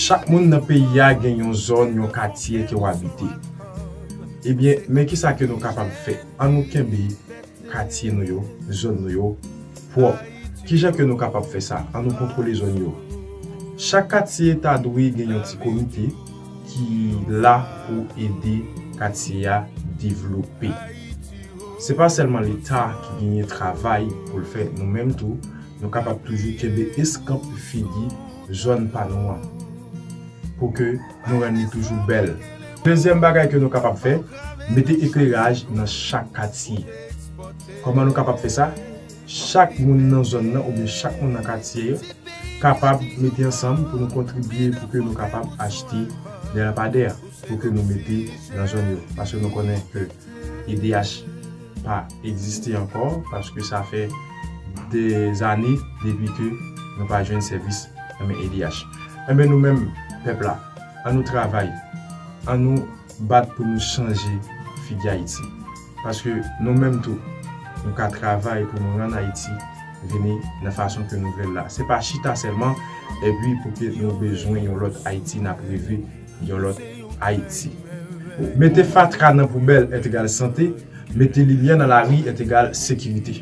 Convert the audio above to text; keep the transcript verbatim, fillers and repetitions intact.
Chak moun nan peyi a gen yon zòn, yon katye ke w abite. Ebyen, men kisa ke nou kapab fè? An nou kenbe katye nou yo, zòn nou yo, pwòp. Kijan ke nou kapab fè sa? An nou kontwole zòn yo. Chak katye ta dwe gen yon ti komite ki la pou ede katye a devlope. Se pa sèlman Leta ki genyen travay pou l fè, nou menm tou, nou kapab toujou kenbe eskanp figi zòn pa nou an, pou ke nou rann li toujou bèl. Dezyèm bagay ke nou kapab fè, mete ekleraj nan chak katye. Kòman nou kapab fè sa? Chak moun nan zòn nan oubyen chak moun nan katye kapab mete ansanm pou nou kontribye, pou ke nou kapab achte de lapadè pou ke nou mete nan zòn yo. Paske nou konnen ke E D H pa egziste ankò, paske sa fè dèzane depi ke nou pa jwenn sèvis nan men E D H. Enben, nou menm, pèp la, an nou travay, an nou bat pou nou chanje figi Ayiti. Paske nou menm tou, nou ka travay pou nou rann Ayiti vini nan fason ke nou vle l la. Se pa chita sèlman, epi pou ke nou bezwen yon lòt Ayiti, n ap reve yon lòt Ayiti. Mete fatra nan poubèl est égal sante, mete limyè nan lari est égal sekirite.